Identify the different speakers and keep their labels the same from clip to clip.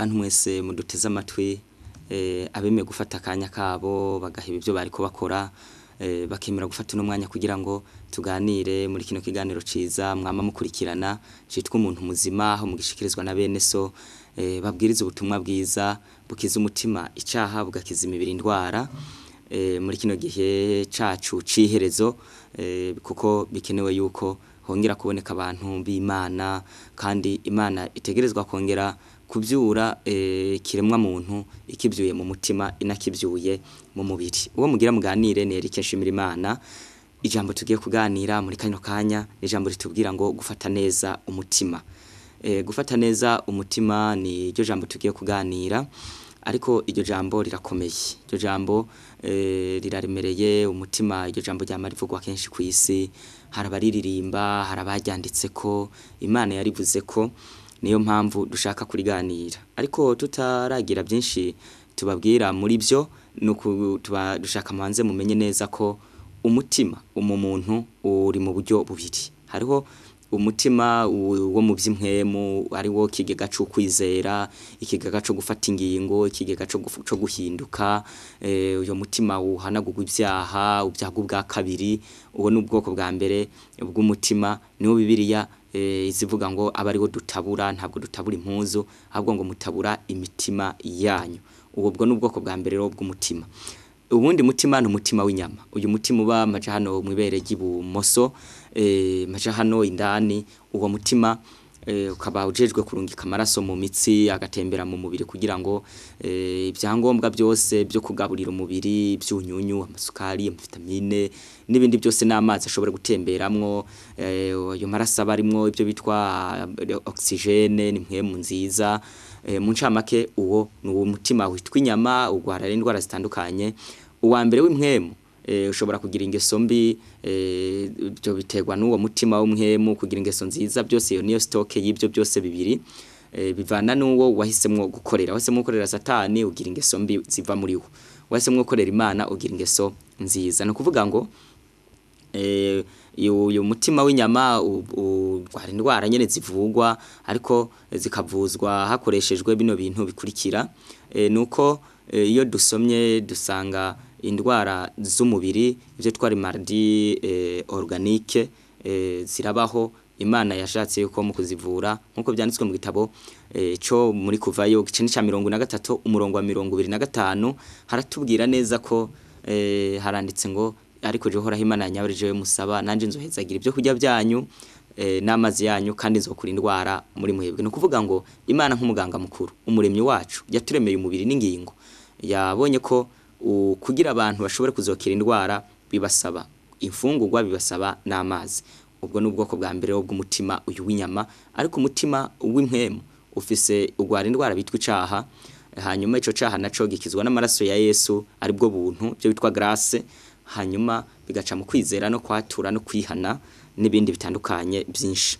Speaker 1: Bantu mwese muduteze amatwi, abemeye gufata akanya kabo bagaheba ibyo bariko bakora, bakemera gufata uno mwanya kugira ngo tuganire muri kino kiganiro ciza mwama mukurikirana citwa Umuntu Muzima, aho mugishikirizwa na bene so, babwiriza ubutumwa bwiza bukiza umutima icaha, bugakiza imibiri indwara, muri kino gihe cacu c'iherezo, kuko bikenewe yuko hongera kuboneka abantu b'Imana, kandi Imana itegerezwa kongera kuvyura kiremwa muntu ikivyuye mu mutima inakivyuye mu mubiri. Uwo mugira muganire ni Eric Nshimirimana. Ijambo tugiye kuganira muri kano kanya ni ijambo ritubwira ngo gufata neza umutima. Gufata neza umutima ni ryo jambo tugiye kuganira, ariko iryo jambo rirakomeye. Iryo jambo riraremereye umutima. Iryo jambo ryama rivugwa kenshi kw'isi, hari abariririmba, hari abaryanditseko, Imana yarivuze ko, niyo mpamvu dushaka kuriganira. Ariko tutaragira byinshi tubabwira muri byo, nuko tuba dushaka mubanze mumenye neza ko umutima umuntu uri mu buryo bubiri. Hariho umutima wo mu vy'impwemu, ari wo kigega c'ukwizera, ikigega co gufata ingingo, ikigega co guhinduka, uyo mutima uhanagurwa ivyaha, ubyaga ubwa kabiri. Uwo ni ubwoko bwa mbere bw'umutima, niwo Bibiliya izivuga ngo aba ariwo dutabura, ntabwo dutabura impuzu, ahubwo ngo mutabura imitima yanyu. Ubwo bwo ni ubwoko bwa mbere rero bw'umutima. Ubundi mutima ni umutima w'inyama. Uyu mutima uba maja hano mw'ibere ry'ibumoso, maja hano indani. Uwo mutima ukaba ujejwe kurungika amaraso mu mitsi, agatembera mu mubiri kugira ngo ibyangombwa byose byo kugaburira umubiri, ivyunyunyu, amasukari, amavitamine n'ibindi byose n'amazi ashobora gutemberamwo. Ayo maraso aba arimwo ibyo bitwa oxygène, ni mpwemu nziza. Mu ncamake uwo ni uwo mutima witwa inyama, ugwara indwara zitandukanye. Uwa mbere w'impwemu, ushobora kugira ingeso mbi, ibyo biterwa n'uwo mutima w'umwemu. Kugira ingeso nziza byose, iyo niyo stock y'ibyo byose bibiri, bivana n'uwo wahisemwo gukorera. Wahisemwo gukorera Satani, ugira ingeso mbi ziva muri wo. Wahisemwo gukorera Imana, ugira ingeso nziza. Ni ukuvuga ngo uyu mutima w'inyama urwara indwara nyene zivugwa, ariko zikavuzwa hakoreshejwe bino bintu bikurikira. Nuko iyo dusomye dusanga indwara z'umubiri, ivyo twari maladies organiques, zirabaho. Imana yashatse yuko mu kuzivura, nkuko byanditswe mu gitabo co muri Kuvayo igice ca 43 umurongo wa 25, haratubwira neza ko haranditse ngo: "Ariko je Uhoraho Imana yanyu jewe musaba, nanje nzohezagira ibyo kurya byanyu n'amazi yanyu, kandi nzokura indwara muri mwebwe." Ni ukuvuga ngo Imana nk'umuganga mukuru, umuremyi wacu, yaturemeye umubiri n'ingingo, yabonye ko kugira abantu bashobore kuzokira indwara bibasaba imfungurwa, bibasaba n'amazi. Ubwo ni ubwoko bwa mbere bw'umutima, uyu w'inyama. Ariko umutima w'impwemu ufise ugwara indwara bitwa icaha. Hanyuma ico caha naco gikizwa n'amaraso ya Yesu, aribwo buntu, byo bitwa grâce, hanyuma bigaca mu kwizera no kwatura no kwihana n'ibindi bitandukanye byinshi.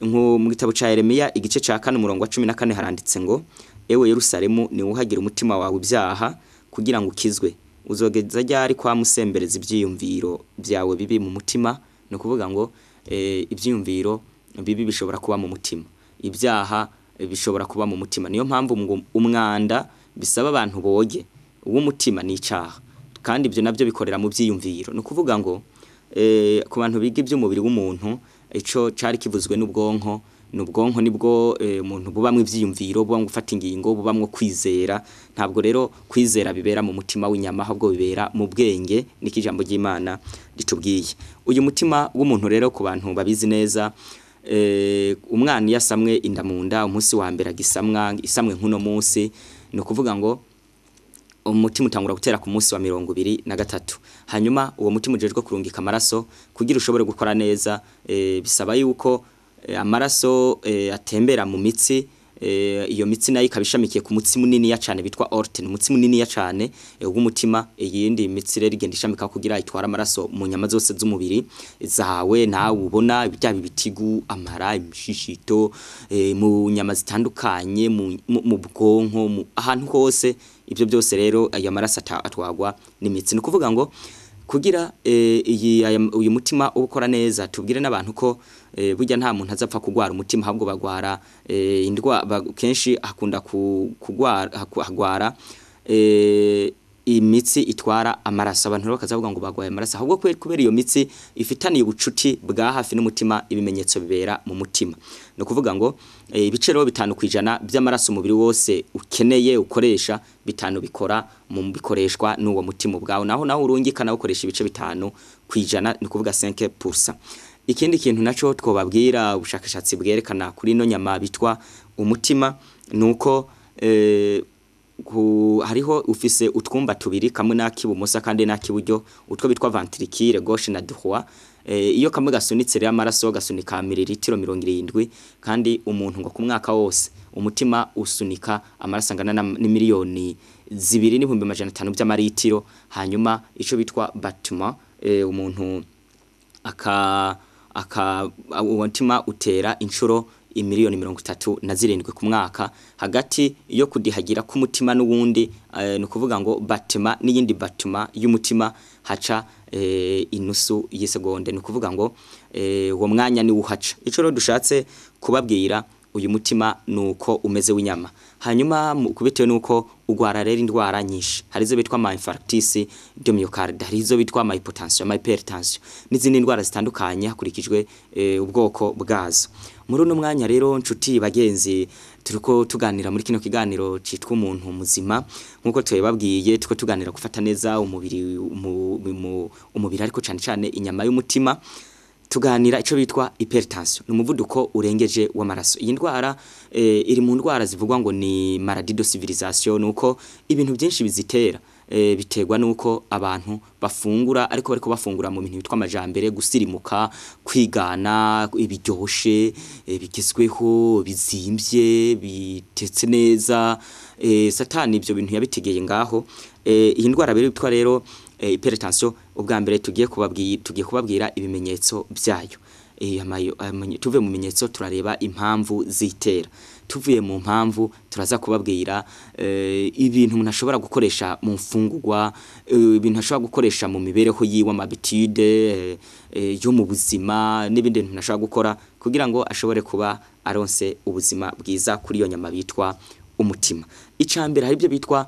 Speaker 1: Nko mu gitabo ca Yeremiya igice ca 4 umurongo wa 14, haranditse ngo: "Ewe Yerusalemu, ni uhagira umutima wawe ibyaha kugira ngo ukizwe. Uzogeza ryari kwa musembereza ivyiyumviro byawe bibi mu mutima?" Ni ukuvuga ngo ivyiyumviro bibi bishobora kuba mu mutima, ibyaha bishobora kuba mu mutima. Niyo mpamvu ngo umwanda bisaba abantu boge uw'umutima ni icaha, kandi ibyo navyo bikorera mu vyiyumviro. Ni ukuvuga ngo ku bantu biga ivy'umubiri w'umuntu, ico cari kivuzwe n'ubwonko. N'ubwonko nibwo umuntu bubamwo ivyiyumviro, bubamwo gufata ingingo, bubamwo kwizera. Ntabwo rero kwizera bibera mu mutima w'inyama, ahubwo bibera mu bwenge, niko ijambo ry'Imana ritubwiye. Uyu mutima w'umuntu rero, ku bantu babizi neza, umwana iyo asamwe inda mu nda, umunsi wa mbere agisamwa, isamwe nk'uno munsi, ni ukuvuga ngo umutima utangura gutera ku munsi wa 23. Hanyuma uwo mutima ujejwe kurungika amaraso. Kugira ushobore gukora neza, bisaba yuko amaraso atembera mu mitsi. Iyo mitsi nayo ikaba ishamikiye ku mutsi muniniya cane bitwa aorte, ni umutsi muniniya cane w'umutima. Iyindi mitsi rero igenda ishamika kugira itware amaraso mu nyama zose z'umubiri zawe nawe ubona, byaba ibitigu, amara, imishishito, mu nyama zitandukanye, mu bwonko, ahantu hose. Ibyo byose rero ayo maraso atwagwa n'imitsi. Ni ukuvuga ngo Kugira uyu mutima ukora neza, tubwire n'abantu ko burya nta muntu azapfa kugwara umutima, ahubwo bagwara indwara kenshi akunda kugwara hagwara imitsi itwara amaraso. Abantu rero bakazavuga ngo bagwaye amaraso, ahubwo kubera iyo mitsi ifitaniye ubucuti bwa hafi n'umutima, ibimenyetso bibera mu mutima. No kuvuga ngo ibice rero 5% by'amaraso umubiri wose ukeneye ukoresha, 5 bikora mu bikoreshwa n'uwo mutima ubwawo, naho urungika nawo ukoresha ibice 5%, ni kuvuga 5%. Ikindi kintu naco twobabwira ubushakashatsi bwerekana kuri ino nyama bitwa umutima, nuko hariho ufise utwumba tubiri, kamwe nakibumosa kandi nakiburyo, utwo bitwa ventricule gauche na droit. Iyo kamwe gasunitse rero amaraso gasunika mililitiro 70, kandi umuntu ngo ku mwaka wose umutima usunika amaraso angana na miliyoni 2,500,000 by'amaritiro. Hanyuma ico bitwa battement, umuntu aka umutima utera inshuro imiliyoni 37 ku mwaka. Hagati yo kudihagira k'umutima n'uwundi, ni ukuvuga ngo battement n'iyindi battement y'umutima haca inusu y'isegonde, ni ukuvuga ngo uwo mwanya ni uhaca. Ico rero dushatse kubabwira, uyu mutima nuko umeze w'inyama. Hanyuma kubitewe nuko ugwara rero indwara nyinshi, hari izo bitwa ama infarctus de myocarde, hari izo bitwa ama hypotension, ama hypertension n'izindi ndwara zitandukanye hakurikijwe ubwoko bwazo. Muri uno mwanya rero, nshuti bagenzi, turiko tuganira muri kino kiganiro citwa umuntu muzima, nkuko twebabwiye tuko tuganira gufata neza umubiri, umubiri ariko cane cane inyama y'umutima. Tuganira ico bitwa hypertension, ni umuvuduko urengeje w'amaraso. Iyi ndwara iri mu ndwara zivugwa ngo ni maladie de civilisation, nuko ibintu byinshi bizitera biterwa nuko abantu bafungura, ariko bariko bafungura mu bintu bitwa amajambere, gusirimuka, kwigana ibiryoshe, bigezweho, bizimvye, bitetse neza. Satani ibyo bintu yabitegeye ngaho. Iyi ndwara rero bitwa rero hypertension, ubwa mbere tugiye kubabwira ibimenyetso byayo. Tuvuye mu bimenyetso turareba impamvu zitera, tuvuye mu mpamvu turaza kubabwira ibintu umuntu ashobora gukoresha mu mfungurwa, ibintu ashobora gukoresha mu mibereho yiwe, amabitude yo mu buzima n'ibindi bintu ashobora gukora kugira ngo ashobore kuba aronse ubuzima bwiza kuri iyo nyama bitwa umutima. Icambere hari ibyo bitwa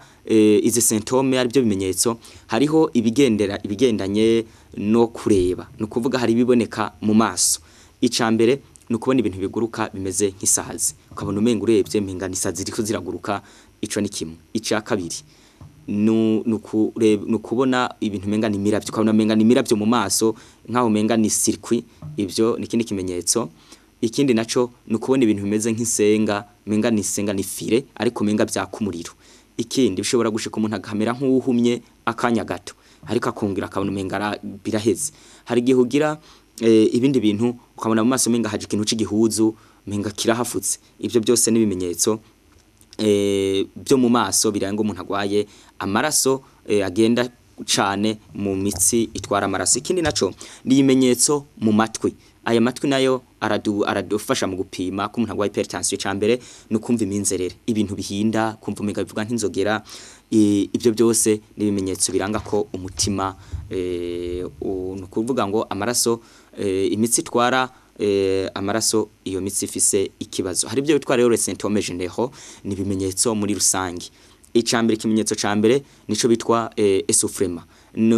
Speaker 1: izi symptômes, ari byo bimenyetso. Hariho ibigendanye no kureba, no kuvuga hari ibiboneka mu maso. Icambere ni ukubona ibintu biguruka bimeze nk'isazi, ukabona umenga urebye mpinga n'isazi ziriko ziraguruka, ico ni kimwe. Ica kabiri nu kubona ibintu menga ni miravyo, ukabona menga ni miravyo mu maso, nkaho menga ni circuit, ivyo ni kindi kimenyetso. Ikindi naco ni ukubona ibintu bimeze nk'insenga, menga ni senga ni fire ariko menga byaka umuriro. Ikindi bishobora gushika umuntu akamera nk'uwuhumye akanya gato, ariko akongera akabona umenga biraheze. Hari igihe ugira ibindi bintu ukabona mu maso menga haje ikintu c'igihuzu, menga kirahafutse. Ivyo byose nibimenyetso byo mu maso biranga umuntu agwaye amaraso agenda cane mu mitsi itwara amaraso. Ikindi naco ni ibimenyetso mu matwi. Aya matwi nayo aradufasha mu gupima ko umuntu agwaye hypertension. Icambere ni ukumva iminzerere, ibintu bihinda, kumva umenga bivuga nk'inzogera. Ibyo byose ni ibimenyetso biranga ko umutima, ni ukuvuga ngo amaraso, imitsi itwara amaraso, iyo mitsi ifise ikibazo. Hari ibyo bitwa rero les symptômes généraux, ni ibimenyetso muri rusange. Icambere, ikimenyetso ca mbere nico bitwa essoufflement.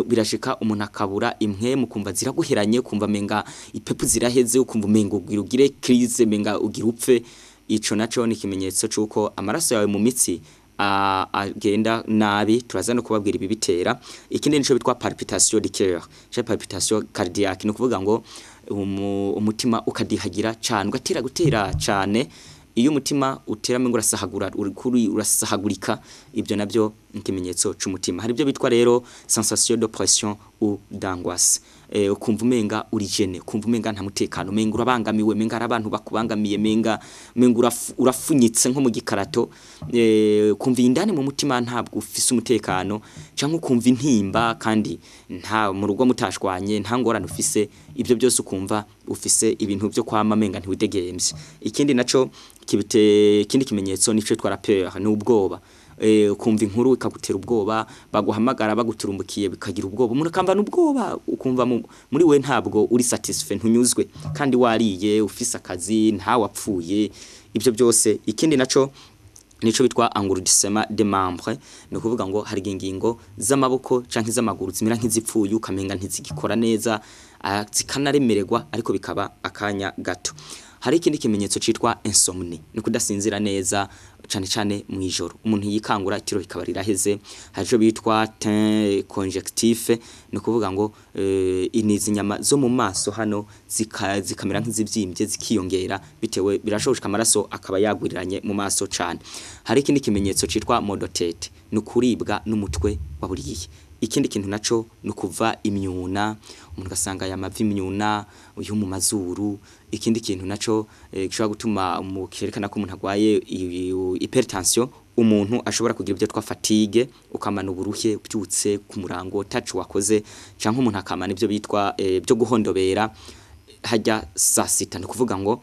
Speaker 1: Birashika umuntu akabura impwemu, kumva ziraguheranye, kumva menga ipepu ziraheze, ukumva menga ugire crise, menga ugira upfe. Ico naco ni ikimenyetso cuko amaraso yawe mu mitsi agenda nabi. Turaza no kubabwira ibi bitera. Ikindi nico bitwa palpitation du cœur, cya palpitation cardiaque, ni ukuvuga ngo umutima ukadihagira cyane, ugatera gutera cyane. Iyo umutima utera mengo urasahagura, urasahagurika, ibyo nabyo ikimenyetso c'umutima. Hari ibyo bitwa rero sensation de pression ou d'angoisse, ukumva umenga uri gêné, ukumva umenga nta mutekano, umenga urabangamiwe, umenga hari abantu bakubangamiye, menga urafunyitse nko mu gikarato, ukumva indani mu mutima ntabwo ufise umutekano, cyangwa ukumva intimba kandi nta mu rugo mutashwanye, nta ngorane ufise. Ibyo byose ukumva ufise ibintu byo kwama menga ntiwidegemvye. Ikindi naco kibite, ikindi kimenyetso nico twara peur, ni ubwoba. ukumva inkuru ikagutera ubwoba, baguhamagara baguturumbukiye bikagira ubwoba, umuntu akamba n'ubwoba, ukumva muri we ntabwo uri satisfait, ntunyuzwe kandi wariye, ufise akazi, ntawapfuye, ibyo byose. Ikindi naco nico bitwa engourdissement des membres, ni ukuvuga ngo hari ingingo z'amaboko canke z'amaguru zimera nk'izipfuye, ukamenga ntizigikora neza, zikanaremererwa, ariko bikaba akanya gato. Hari ikindi kimenyetso citwa insomnie, ni kudasinzira neza cane cane mwijoro, umuntu yikangura itiro rikaba riraheze. Hari ico bitwa teint conjonctif, ni ukuvuga ngo inizi nyama zo mu maso hano zikamera nk'izivyimbye, zikiyongera, bitewe birashoboka amaraso akaba yagwiriranye mu maso cane. Hari ikindi kimenyetso citwa maux de tête, ni ukuribwa n'umutwe wa buri gihe. Ikindi kintu naco ni ukuva imyuna, umuntu ugasanga yamava imyuna yo mu mazuru. Ikindi kintu naco gishobora gutuma kerekana ko umuntu agwaye hypertension, umuntu ashobora kugira ibyo twa fatigue, ukamana uburuhe ubyutse ku murango tacu wakoze, canke umuntu akamana ibyo bitwa byo guhondobera hajya saa sita, ni ukuvuga ngo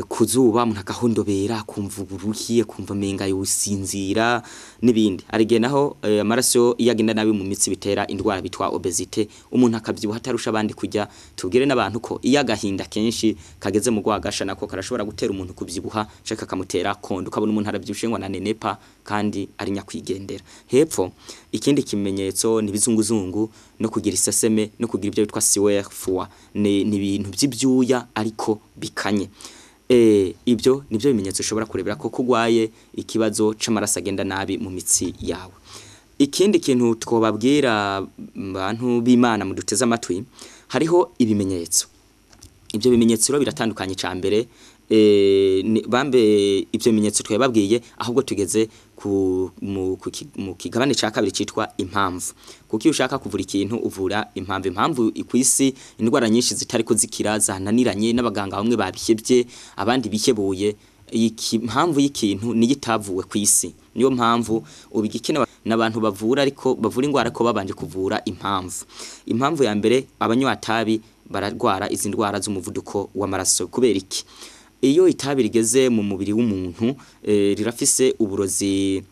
Speaker 1: kuzuba umuntu agahondobera, akumva uburuhiye, kumva menga yosinzira n'ibindi. Hari igihe naho amaraso iyo agenda nabi mu mitsi bitera indwara bitwa obésité, umuntu akavyibuha atarusha abandi kurya. Tubwire n'abantu ko iyo agahinda kenshi kageze mu rwagasha nako karashobora gutera umuntu kuvyibuha canke kakamutera kondo, ukabona umuntu aravyibushe ngo ananenepa kandi ari nyakwigendera. Hepfo ikindi kimenyetso ni ibizunguzungu no kugira iseseme no kugira ibyo bitwa sueur froide, ni ibintu vy'ivyuya ariko bikanye. Ibyo nivyo bimenyetso ushobora kurebera ko kugwaye ikibazo c'amaraso agenda nabi mu mitsi yawe. Ikindi kintu twobabwira bantu b'Imana muduteze amatwi, hariho ibimenyetso. Ibyo bimenyetso rero biratandukanye. Ca mbere bambe ibyo bimenyetso twababwiye, ahubwo tugeze ku mu, ku, mu kigabane ca kabiri citwa impamvu, kuko iyo ushaka kuvura ikintu uvura impamvu. Impamvu kwisi indwara nyinshi zitari kuzikira zananiranye n'abaganga bamwe babihevye, abandi bihebuye, impamvu y'ikintu niyo itavuwe kwisi. Niyo mpamvu ubigikenewe n'abantu bavura, ariko bavura indwara ko babanje kuvura impamvu. Impamvu ya mbere, abanywa tabi bararwara izi ndwara z'umuvuduko w'amaraso. Kubera iki? Iyo itabi rigeze mu mubiri w'umuntu rirafise uburozi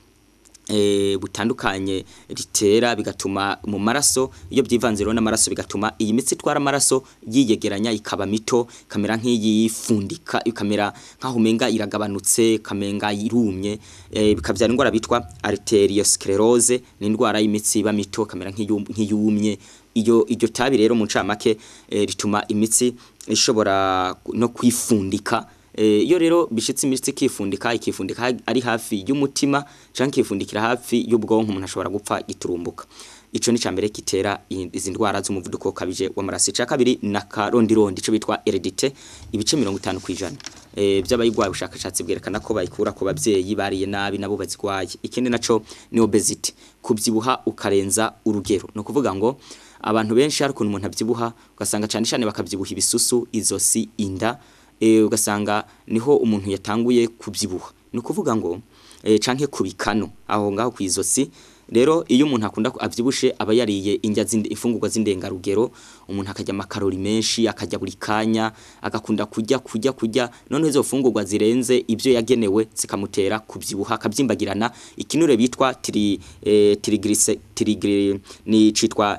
Speaker 1: butandukanye ritera, bigatuma mu maraso, iyo byivanze rero n'amaraso, bigatuma iyi mitsi itwara amaraso yiyegeranya, ikaba mito, kamera nk'iyifundika, ikamera nkaho umenga iragabanutse, kamenga irumye, bikavyara indwara bitwa arteriosclerose, ni indwara y'imitsi iba mito, kamera nk'iyumye. Iyo iryo tabi rero mu ncamake rituma imitsi ishobora no kwifundika. Iyo rero bishitse imitsi ikifundika, ikifundika ari hafi y'umutima canke ikifundikira hafi y'ubwonko, umuntu ashobora gupfa giturumbuka. Ico ni cambere kitera izi ndwara z'umuvuduko ukabije w'amaraso. Ica kabiri na karondirondi, ico bitwa hérédité, ibice 50 kwijana by'abayigwaye ubushakashatsi bwerekana ko bayikura ku bavyeyi bariye nabi nabo bazigwaye. Ikindi naco ni obésité, kubyibuha ukarenza urugero. No kuvuga ngo abantu benshi hari ukuntu umuntu avyibuha, ugasanga cane cane bakavyibuha ibisusu, izosi, inda, ugasanga niho umuntu yatanguye kubyibuha, ni ukuvuga ngo canke kubikano aho ngaho kwizosi. Rero iyo umuntu akunda avyibushe aba yariye indya imfungurwa z'indengarugero, umuntu akarya amakarori menshi, akarya buri kanya, agakunda kurya kurya kurya, noneho izo mfungurwa zirenze ibyo yagenewe zikamutera kubyibuha, akabyimbagirana ikinure bitwa triglyce trigly ni citwa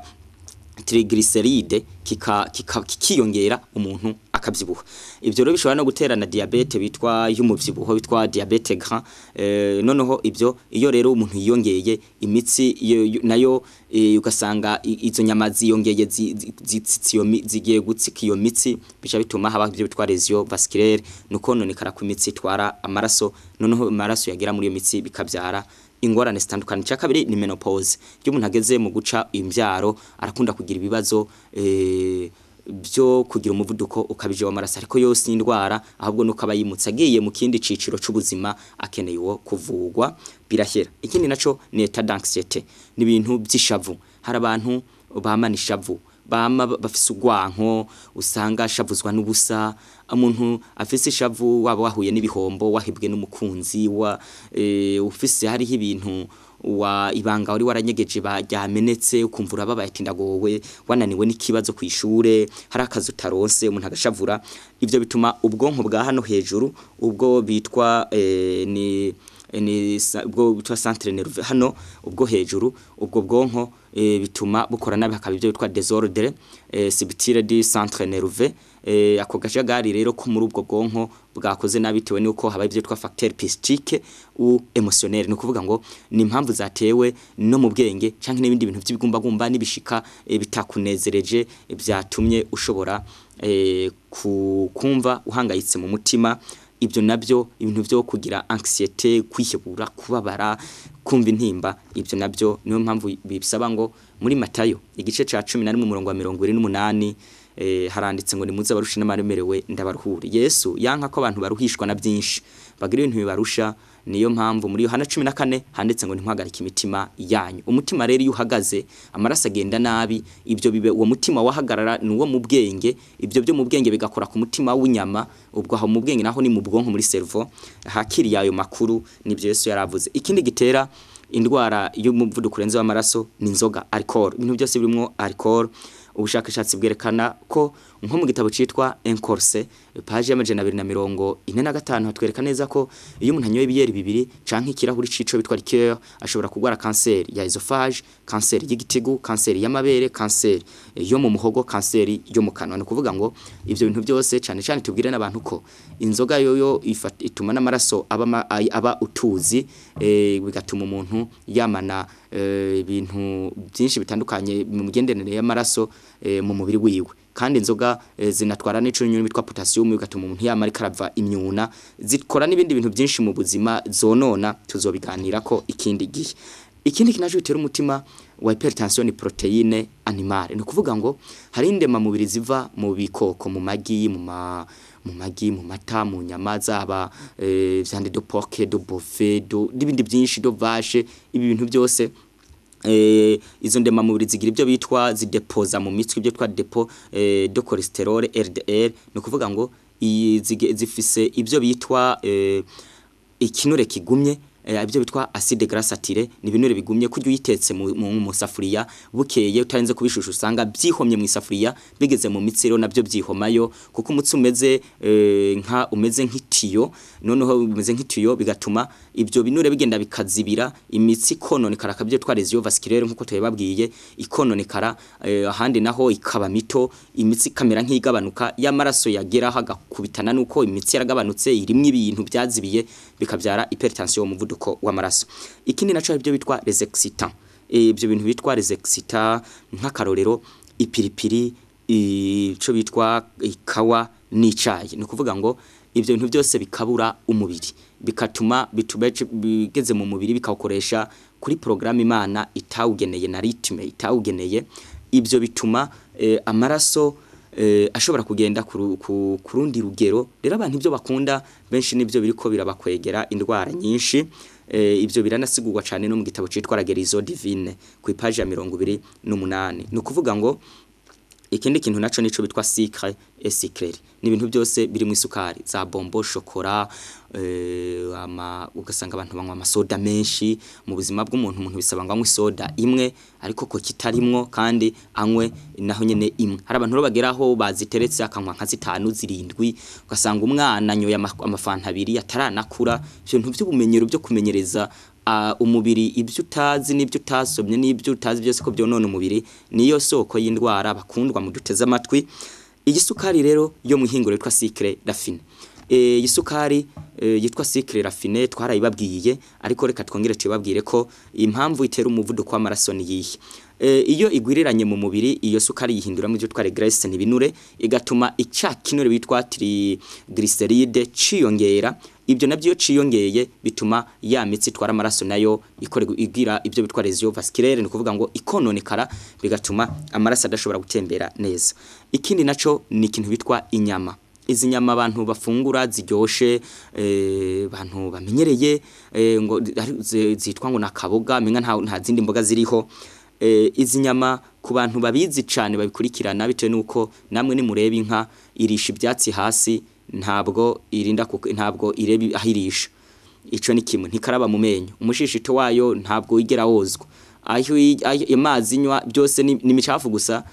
Speaker 1: triglycéride, kikiyongera, umuntu akabyibuha. Ibyo rero bishobora no gutera na diabète bitwa y'umuvyibuho, bitwa diabète grand. Noneho ibyo iyo rero umuntu yiyongeye imitsi nayo ugasanga izo nyama ziyongeye, zigiye gutsika iyo mitsi, bica bituma haba ibyo bitwa lésion vasculaire, nuko nonekara kw'imitsi itwara amaraso. Noneho amaraso yagera muri iyo mitsi bikabyara ingorane zitandukanye. Icya kabiri ni ménopause. Iyo umuntu ageze mu guca imbyaro arakunda kugira ibibazo byo kugira umuvuduko ukabije w'amaraso, ariko yose ni indwara, ahubwo nuko aba yimutse agiye mu kindi ciciro c'ubuzima, akeneye uwo kuvugwa birahera. Ikindi naco ni état d'anxiété, ni ibintu by'ishavu. Hari abantu bamana ishavu, bama bafise urwanko, usanga ashavuzwa n'ubusa. Umuntu afise ishavu, waba wahuye n'ibihombo, wahibwe n'umukunzi wa ufise hariho ibintu wa ibanga wari waranyegeje ryamenetse, ukumva urababaye ati ndagowe, wananiwe n'ikibazo kw'ishure, hari akazi utaronse, umuntu agashavura. Ivyo bituma ubwonko bwa hano hejuru, ubwo bitwa ni Ubwo bitwa centre nerveux hano ubwo hejuru, ubwo bwonko bituma bukora nabi, hakaba ibyo bitwa désordre subtile du centre nerveux. Ako gajagari rero ko muri ubwo bwonko bwakoze nabi bitewe nuko haba ibyo bitwa facteur psychique ou émotionnel, ni ukuvuga ngo ni impamvu zatewe no mu bwenge canke n'ibindi bintu by'ibigumbagumba n'ibishika bitakunezereje, byatumye ushobora kumva uhangayitse mu mutima. Ibyo nabyo, ibintu byo kugira anxiété, kwihebura, kubabara, kumva intimba, ibyo nabyo niyo mpamvu bisaba ngo muri Matayo igice ca 11 umurongo wa 28 haranditse ngo: "Nimuze abarusha n'abaremerewe, ndabaruhure." Yesu yanka ko abantu baruhishwa na byinshi, bagira ibintu bibarusha. Niyo mpamvu muri Yohana 14 handitse ngo: "Ntimuhagarike imitima yanyu." Umutima rero iyo uhagaze, amaraso agenda nabi. Ibyo bibe uwo mutima wahagarara ni uwo mu bwenge, ibyo byo mu bwenge bigakora ku mutima w'inyama. Ubwo aho mu bwenge naho ni mu bwonko, muri cerveau hakiriye ayo makuru. Nibyo Yesu yaravuze. Ikindi gitera indwara y'umuvuduko urenze w'amaraso ni inzoga, alcool, ibintu byose birimo alcool. Ubushakashatsi bwerekana ko nko mu gitabo citwa Encorse, page ya 245, hatwereka neza ko iyo umuntu anyoye ibiyeri bibiri canke ikirahuri cico bitwa liqueur, ashobora kugwara kanseri ya œsophage, kanseri y'igitigu, kanseri y'amabere, kanseri yo mu muhogo, kanseri yo mu kanwa. Ni ukuvuga ngo ivyo bintu byose, cane cane tubwire n'abantu ko inzoga yoyo ituma n'amaraso aba utuzi, bigatuma umuntu yamana ibintu byinshi bitandukanye mu migenderanire y'amaraso mu mubiri wiwe. Kandi inzoga zinatwara n'ico nyunyu bitwa potassium, bigatuma umuntu yama ariko arava imyuna. Zikora n'ibindi bintu byinshi mu buzima zonona, tuzobiganirako ikindi gihe. Ikindi kinaje bitera umutima wa hypertension ni protéine animale. Ni ukuvuga ngo hari indema mubiri ziva mu bikoko, mu magi, mu magi, mu mata, mu nyama, zaba viande de porc, de bœuf, de n'ibindi byinshi, de vache. Ibi bintu byose, izo ndema mubiri zigira ibyo bitwa zidepoza mu mitwe, ibyo twitwa dépôt de cholestérol LDL. Ni ukuvuga ngo iyi zifise ibyo bitwa ikinure kigumye, ibyo bitwa acide gras saturé. Ni ibinure bigumye kurya uyitetse mu safuriya, bukeye utarenze kubishusha usanga byihomye mu isafuriya. Bigeze mu mitsi rero nabyo byihomayo, kuko umutsi umeze nka umeze nk'itiyo. Noneho umeze nk'itiyo, bigatuma ibyo binure bigenda bikazibira imitsi, ikononekara, akabyo twa lésion vasculaire nkuko tubibabwiye, ikononekara, ahandi naho ikaba mito, imitsi ikamera nk'igabanuka, y'amaraso yageraho agakubitana nuko imitsi yaragabanutse, irimwo ibintu byazibiye, bikabyara hypertension, umuvuduko w'amaraso. Ikindi naco ibyo bitwa les excitants, ibyo bintu bitwa les excitants, nk'akarorero ipiripiri, ico bitwa ikawa n'icayi. Ni ukuvuga ngo ibyo bintu byose bikabura umubiri, bikatuma bituma bigeze mu mubiri bikawukoresha kuri programme Imana itawugeneye na rythme itawugeneye. Ibyo bituma amaraso ashobora kugenda ku rundi rugero. Rero abantu ibyo bakunda benshi nibyo biriko birabakwegera indwara nyinshi. Ibyo biranasigurwa cyane no mu gitabo citwa La Guérison Divine ku ipaji ya 28. Ni ukuvuga ngo ikindi kintu naco nico bitwa sucre et sucrerie, ni ibintu byose biri mu isukari, za bonbon, chocolat, ugasanga abantu banywa amasoda menshi. Mu buzima bw'umuntu, umuntu bisaba ngo anywe isoda imwe, ariko ko kitarimwo kandi anywe naho nyene imwe. Hari abantu rero bageraho baziteretse akanywa nka zitanu, zirindwi, ugasanga umwana anyoye amafanta abiri ataranakura. Ivyo bintu by'ubumenyero byo kumenyereza umubiri ibyo utazi n'ibyo utasomye n'ibyo utazi byose ko byonona umubiri, niyo soko y'indwara. Bakundwa mu duteze amatwi, iyi sukari rero yo mu ihinguriro yitwa sucre raffiné, iyi sukari yitwa sucre raffiné twarayibabwiye, ariko reka twongere tubabwire ko impamvu itera umuvuduko w'amaraso ni yihe. Iyo igwiriranye mu mubiri, iyo sukari yihindura mu byo twita graisse, ni binure, igatuma ica kinure bitwa triglycéride ciyongera. Ibyo nabyo iyo ciyongeye bituma ya mitsi itwara amaraso nayo ikorerwa, igira ibyo bitwa lésion vasculaire, ni ukuvuga ngo ikononekara, bigatuma amaraso adashobora gutembera neza. Ikindi naco ni ikintu bitwa inyama. Izi nyama abantu bafungura ziryoshe, abantu bamenyereye, ngo zitwa ngo nakaboga, menga nta zindi mboga ziriho. Izi nyama ku bantu babizi cane babikurikirana, bitewe nuko namwe nimureba inka irisha ibyatsi hasi, ntabwo irinda, ntabwo ireba aho irisha. Ico ni kimwe. Ntikaraba mu menyo, umushishito wayo ntabwo wigera wozwa, aho amazi inywa byose ni micafu gusa.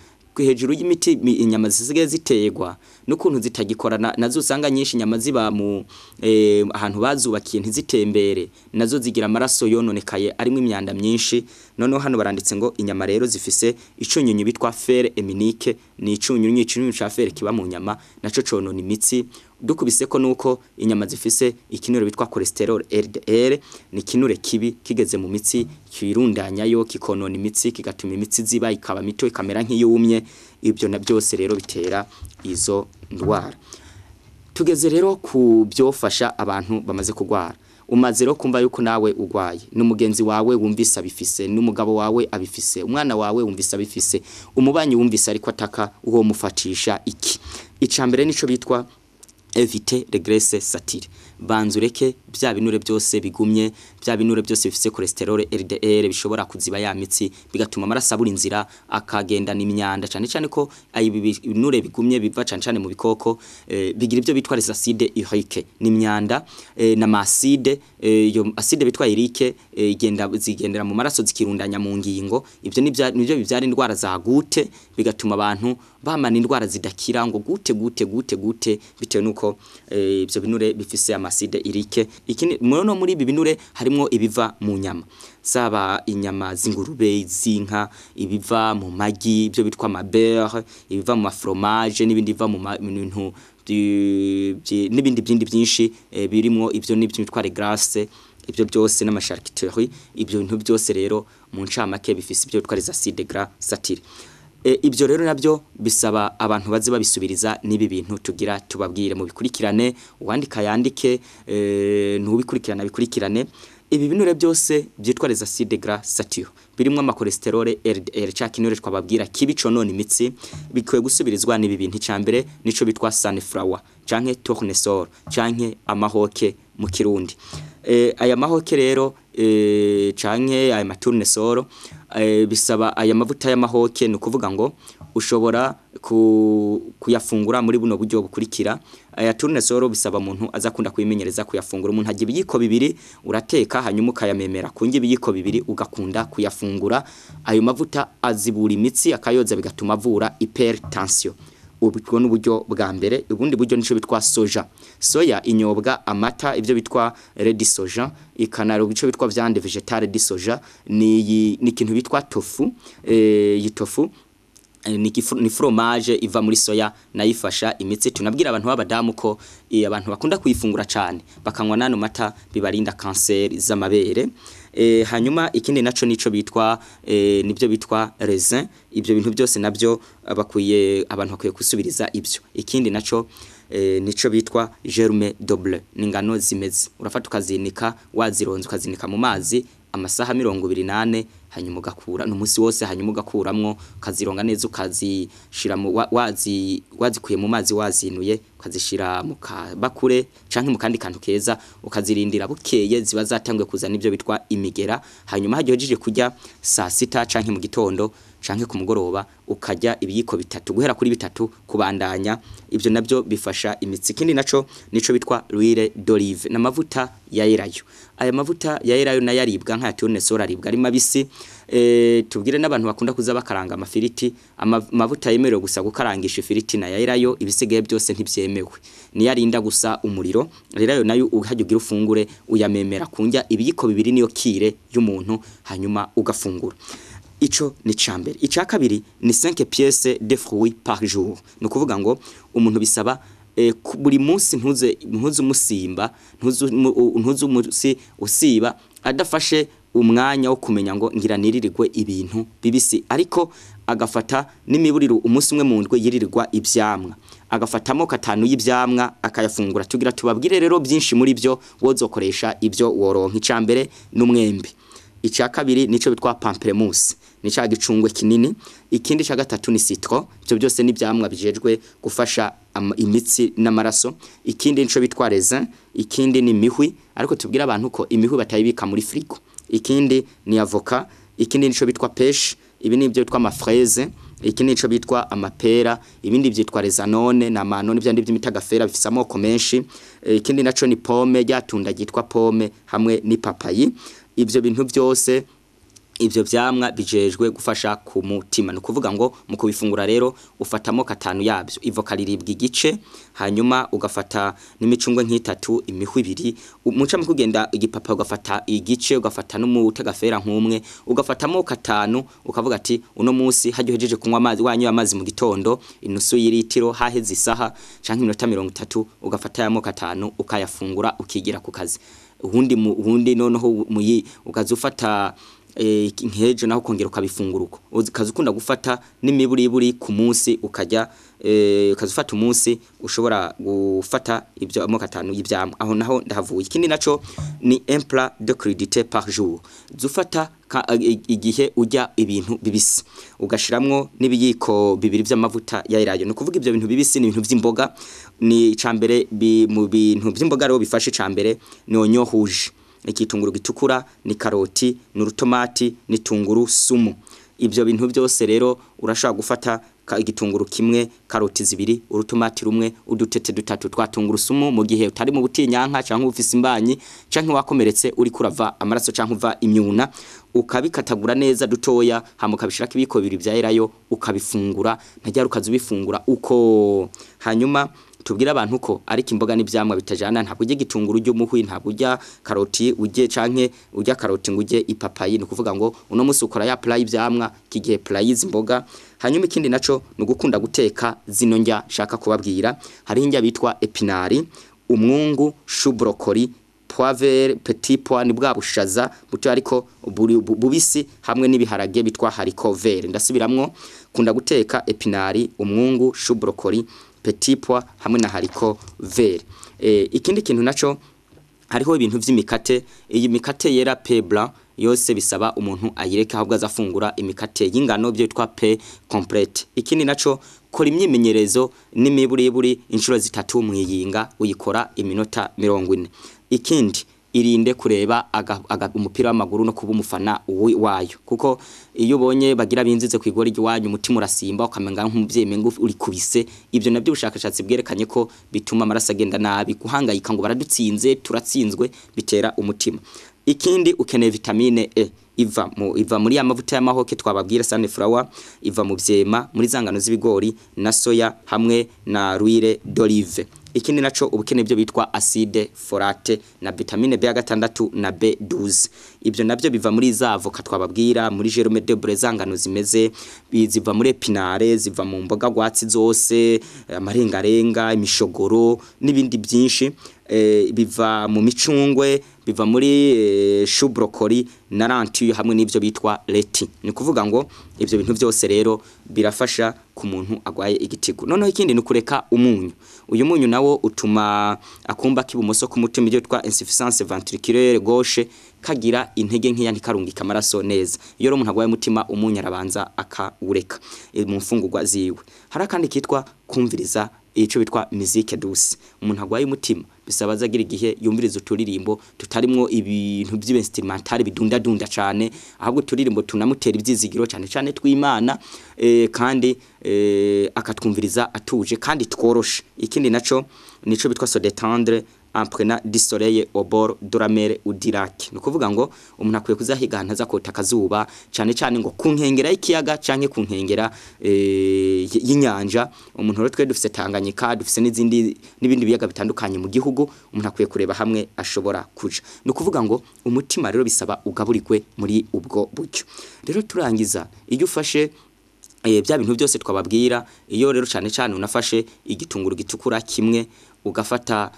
Speaker 1: Hejuru y'imiti inyama zisigaye ziterwa n'ukuntu zitagikorana nazo, usanga nyinshi inyama ziba mu ahantu bazubakiye ntizitembere, nazo zigira amaraso yononekaye arimo imyanda myinshi. Noneho hano baranditse ngo inyama rero zifise icunyunyu bitwa fer héminique, ni icunyunyu ca fer kiba mu nyama, naco conona imitsi. Dukubise ko nuko inyama zifise ikinure bitwa cholesterol LDL, ni kinure kibi kigeze mu mitsi kirundanyayo, kikonona imitsi, kigatuma imitsi ziba ikaba mito, ikamera nk'iyumye. Ibyo na byose rero bitera izo ndwara. Tugeze rero ku byofasha abantu bamaze kugwara. Umaze rero kumva yuko nawe ugwaye, n'umugenzi wawe wumvise abifise, n'umugabo wawe abifise, umwana wawe wumvise abifise, umubanyi wumvise ariko ataka, uwo mufatisha iki? Icambere nico bitwa éviter les graisses saturées. Banza ureke bya binure byose bigumye, bya binure byose bifise cholesterol LDL bishobora kuziba ya mitsi, bigatuma amaraso abura inzira akagendana imyanda, cyane cyane ko ibi binure bigumye biva cyane cyane mu bikoko, bigira ibyo bitwa les acides urique, ni imyanda na acide, iyo acide bitwa urique igenda zigendera mu maraso, zikirundanya mu ngingo. Ibyo nibyo bibyara indwara za goutte, bigatuma abantu bamana indwara zidakira ngo goutte, goutte, goutte, goutte, bitewe nuko ibyo binure bifise ama acide urique. Ikindi no muri ibi binure harimwo ibiva mu nyama, zaba inyama z'ingurube, z'inka, ibiva mu magi, ibyo bitwa amabeurre, ibiva mu mafromage n'ibindi biva mu bintu n'ibindi byindi byinshi birimwo ibyo n'ibyo bitwa les graisses. Ibyo byose n'amacharcuterie, ibyo bintu byose rero mu ncamake bifise ibyo bitwa les acides gras saturés. Ibyo rero nabyo bisaba abantu baze babisubiriza n'ibi bintu tugira tubabwire mu bikurikirane. Uwandika yandike, ntubikurikirana bikurikirane. Ibi binure byose byitwa les acides gras saturés birimwo amacholesterol LDL, ca kinure twababwira kibi conona imitsi, bikwiye gusubirizwa n'ibi bintu. Icambere nico bitwa sunflower canke tournesol canke amahoke mu Kirundi. Aya mahoke rero canke aya matournesol, bisaba aya mavuta y'amahoke, ni ukuvuga ngo ushobora kuyafungura muri buno buryo bukurikira. Aya tournesol bisaba umuntu azakunda kuyimenyereza kuyafungura. Umuntu agira ibiyiko 2, urateka hanyuma ukayamemera kungi ibiyiko 2, ugakunda kuyafungura. Ayo mavuta azibura imitsi, akayoza, bigatuma avura hypertension. Ubwo n'uburyo bwa mbere. Ubundi buryo nico bitwa soja. Soya inyobwa amata, ibyo bitwa lait de soja, ikanaro ico bitwa viande végétale de soja, ni ikintu bitwa tofu. Iyi tofu ni fromage iva muri soya, nayifasha imitsi. Tunabwira abantu b'abadamu ko abantu bakunda kuyifungura cyane bakanywa nano mata bibarinda kanseri z'amabere. Hanyuma ikindi naco nico bitwa nibyo bitwa raisin. Ibyo bintu byose nabyo bakwiye, abantu bakwiye gusubiriza ibyo. Ikindi naco nico bitwa germe de blé, ni ingano zimeze. Urafata ukazinika, wazironze ukazinika mu mazi amasaha 24, hanyuma ugakura n'umunsi wose, hanyuma ugakuramwo, ukazironga neza, ukazishira mu wazi wazikuye mu mazi, wazinuye, ukazishira mu kabakure canke mu kandi kantu keza, ukazirindira. Bukeye ziba zatanguye kuzana ibyo bitwa imigera. Hanyuma hagiye kurya saa sita canke mu gitondo canke ku mugoroba, ukarya ibiyiko 3, guhera kuri 3 kubandanya. Ibyo nabyo bifasha imitsi. Ikindi naco nico bitwa l'huile d'olive, n'amavuta ya elayo. Aya mavuta ya elayo nayo aribwa nka tournesol, aribwa ari mabisi. Tubwire n'abantu bakunda kuza bakaranga amafiriti, amavuta yemerewe gusa gukarangisha ifiriti na ya elayo, ibisigaye byose ntibyemewe, niyo arinda gusa umuriro. Rero ayo nayo uhajya ugira ufungure, uyamemera kunjya ibiyiko 2, niyo kire y'umuntu, hanyuma ugafungura. Ico ni cambere. Ica kabiri ni 5 pièces de fruits par jour. Ni ukuvuga ngo umuntu bisaba buri munsi ntuze umusimba, ntuze umusi usiba adafashe umwanya wo kumenya ngo ngira niririrwe ibintu bibisi, ariko agafata n'imiburiro umunsi umwe mu ndwi yiririrwa ivyamwa, agafatamo katanu y'ivyamwa akayafungura. Tugira tubabwire rero byinshi muri byo wozokoresha ibyo woronka. Icambere n'umwembe, icya kabiri nico bitwa pamplemousse, ni ca gicungwe kinini, ikindi ca gatatu ni citron. Ibyo byose ni ivyamwa bijejwe gufasha imitsi n'amaraso. Ikindi nico bitwa raisin, ikindi ni mihwi, ariko tubwira abantu ko imihwi batayibika muri frigo. Ikindi ni avocat, ikindi nico bitwa pêche, ibi ni ibyo bitwa amafraise, ikindi nico bitwa amapera, ibindi byitwa les anones na manone, byandi by'imitagafera bifise amoko menshi. Ikindi naco ni pomme, ryatunda ryitwa pomme, hamwe n'ipapayi. Ivyo bintu byose Ivyo vyamwa bijejwe gufasha ku mutima. Ni ukuvuga ngo mu kubifungura rero ufatamo katanu yabyo, ivoka riribwa igice, hanyuma ugafata n'imicungwe nk'itatu, imihwi ibiri, muca mu kugenda igipapa ugafata igice, ugafata n'umutegafera nk'umwe, ugafatamo katanu, ukavuga ati uno munsi hajya uhejeje kunywa amazi, wanyoye amazi mu gitondo inusu y'iritiro, haheze isaha canke iminota 30, ugafata yamo katanu ukayafungura, ukigira ku kazi. Ubundi ubundi noneho muyi ukaza ufata nkejo naho ukongera ukabifungura uko, ukaza ukunda gufata n'imiburiburi ku munsi, ukajya ukaza ufata umunsi ushobora gufata ibyo amoko atanu y'ivyamwa. Aho naho ndahavuye. Ikindi naco ni un plat de crudité par jour. Zufata igihe urya ibintu bibisi, ugashiramwo n'ibiyiko bibiri vy'amavuta ya elayo. Ni ukuvuga ivyo bintu bibisi ni ibintu vy'imboga. Ni icambere mu bintu vy'imboga rero bifashe, icambere ni oignon rouge, igitunguru gitukura, ni karoti, ni urutomati, ni tunguru sumu. Ibyo bintu byose rero urashobora gufata igitunguru kimwe, karoti zibiri, urutomati rumwe, udutete dutatu twa tungurusumu mu gihe utari mu butinyanka canke ufise imbanyi canke wakomeretse uri kurava amaraso canke uva imyuna, ukabikatagura neza dutoya, hama ukabishirako ibiyiko bibiri vya elayo, ukabifungura ntajya ukaza ubifungura uko. Hanyuma tubwire abantu ko ariko imboga n'ivyamwa bitajana. Ntabwo urya igitunguru urya umuhwi, ntabwo urya karoti urye, canke urya karoti ngo urye ipapayi. Ni ukuvuga ngo uno munsi ukora ya plat y'ivyamwa, kigihe plat y'izi mboga. Hanyuma ikindi naco ni ugukunda guteka zino ndya nshaka kubabwira. Hariho indya bitwa épinards, umwungu, chou, brocoli, poivre, petit pois, ni bwa bushaza buto ariko bubisi, hamwe n'ibiharage bitwa haricot vert. Ndasubiramwo: kunda guteka épinards, umwungu, chou, brocoli, petit pois hamwe na haricot vert. Ikindi kintu naco, hariho ibintu vy'imikate. Iyi mikate yera, pain blanc yose, bisaba umuntu ayireke, ahubwo azafungura imikate y'ingano, byo bitwa pain complet. Ikindi naco, kora imyimenyerezo n'imiburiburi inshuro zitatu mwiyinga, uyikora iminota 40. Ikindi, irinde kureba umupira w'amaguru no kuba umufana wayo, kuko iyo ubonye bagira binzize ku igori ry'iwanyu, umutima urasimba, ukamenga nk'umuvyeyi menga uri kubise. Ivyo nabyo ubushakashatsi bwerekanye ko bituma amaraso agenda nabi. Guhangayika ngo baradutsinze, turatsinzwe, bitera umutima. Ikindi, ukeneye vitamine E. Iva muri ya mavuta y'amahoke twababwira, sunflower, iva mu vyema, muri zangano z'ibigori na soya hamwe na l'huile d'olive. Ikindi naco, ubukene byo bitwa acide folate na vitamine B6 na B12. Ibyo navyo biva muri za avoka twababwira, muri germe de blé, zangano zimeze, ziva muri épinards, ziva mu mboga rwatsi zose, amarengarenga, imishogoro n'ibindi byinshi, biva mu micungwe, biva muri chou, brocoli na lentille hamwe n'ivyo bitwa laitue. Ni kuvuga ngo ivyo bintu byose rero birafasha ku muntu agwaye igitigu. Noneho ikindi ni kureka umunyu. Uyu munyu nawo utuma akumba k'ibumoso k'umutima, ibyo twitwa insuffisance ventriculaire gauche, kagira intege nkeya, ntikarungika amaraso neza. Iyo rero umuntu agwaye umutima, umunyu arabanza akawureka mu mfungurwa ziwe. Hari akandi kitwa kumviriza ico bitwa musique douce. Umuntu agwaye umutima bisaba azagira igihe yumviriza uturirimbo tutarimwo ibintu by'instrumental bidunda dunda cane, ahubwo uturirimbo tunamutera ivyizigiro, cane cane tw'Imana, kandi akatwumviriza atuje kandi tworoshe. Ikindi naco nico bitwa se détendre en prenant du soleil au bord de la mer ou du lac. Ni ukuvuga ngo umuntu akwiye kuzahiga ahantu aza kota akazuba, cane cane ngo ku nkengera y'ikiyaga canke ku nkengera y'inyanja. Umuntu rero, twe dufise Tanganyika, dufise n'izindi n'ibindi biyaga bitandukanye mu gihugu, umuntu akwiye kureba hamwe ashobora kuja. Ni ukuvuga ngo umutima rero bisaba ugaburirwe muri ubwo buryo. Rero turangiza, iyo ufashe bya bintu byose twababwira, iyo rero cane cane unafashe igitunguru gitukura kimwe, ugafata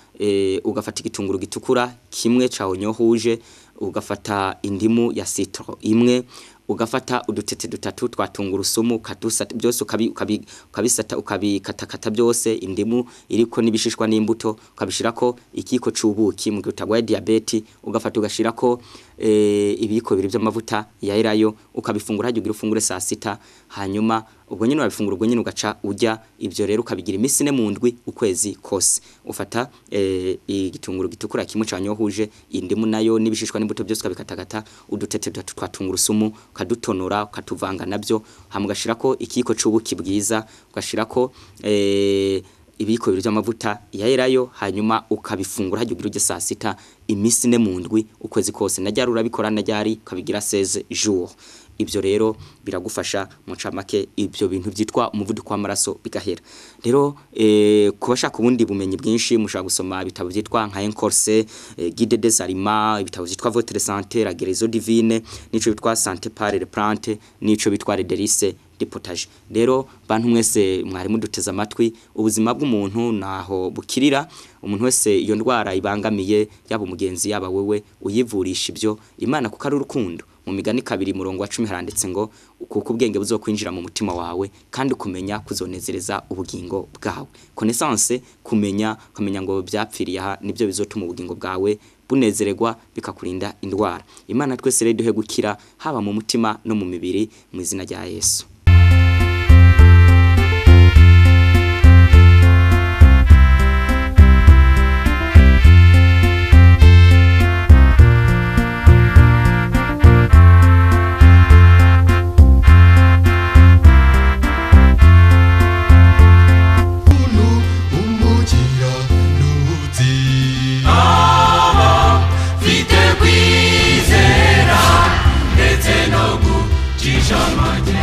Speaker 1: igitunguru gitukura kimwe ca oignon rouge, ugafata indimu ya citron imwe, ugafata udutete dutatu twa tungurusumu, ukadusata byose, ukabisata, ukabikatakata byose, indimu iriko n'ibishishwa n'imbuto, ukabishirako ikiko c'ubuki mu gihe utagwaye diabète, ugafata ugashirako ibiyiko bibiri by'amavuta ya elayo, ukabifungura hajya ugira ufungure saa sita. Hanyuma ubwo nyine urabifungura, ubwo nyine ugaca urya. Ibyo rero ukabigira iminsi 4 mu ndwi, ukwezi kose. Ufata igitunguru gitukura kimwe ca rouge, indimu nayo n'ibishishwa n'imbuto byose ukabikatakata, udutete dutatu twa tungurusumu ukadutonora, ukatuvanga nabyo, hama ugashirako ikiyiko c'ubuki bwiza, ugashirako ibiyiko bibiri by'amavuta ya elayo, hanyuma ukabifungura hajya ugira urye saa sita. Iminsi 4 mu ndwi, ukwezi kose, na ryari urabikora, na ryari ukabigira 16 jours. Ibyo rero biragufasha mu ncamake, ibyo bintu byitwa umuvuduko w'amaraso bigahera. Rero kubashaka ubundi bumenyi bwinshi, mushobora gusoma ibitabo byitwa nka Encorse, Guide des aliments, ibitabo byitwa Votre santé, La guérison divine, nico bitwa Santé par les plantes, nico bitwa Les délices de potager. Rero bantu mwese mwari muduteze amatwi, ubuzima bw'umuntu naho bukirira. Umuntu wese iyo ndwara ibangamiye, yaba umugenzi, yaba wewe, uyivurisha ibyo Imana, kuko ari urukundo. Mu Migani 2 umurongo wa 10 haranditse ngo: "Kuko ubwenge buzokwinjira mu mutima wawe, kandi kumenya kuzonezereza ubugingo bwawe." Connaissance, kumenya, ukamenya ngo byapfiriye aha, nibyo bizotuma ubugingo bwawe bunezererwa, bikakurinda indwara. Imana twese rero duhe gukira, haba mu mutima no mu mibiri, mu izina rya Yesu.
Speaker 2: Umukiranutsi
Speaker 3: mfite kwizera ndetse no gucisha make.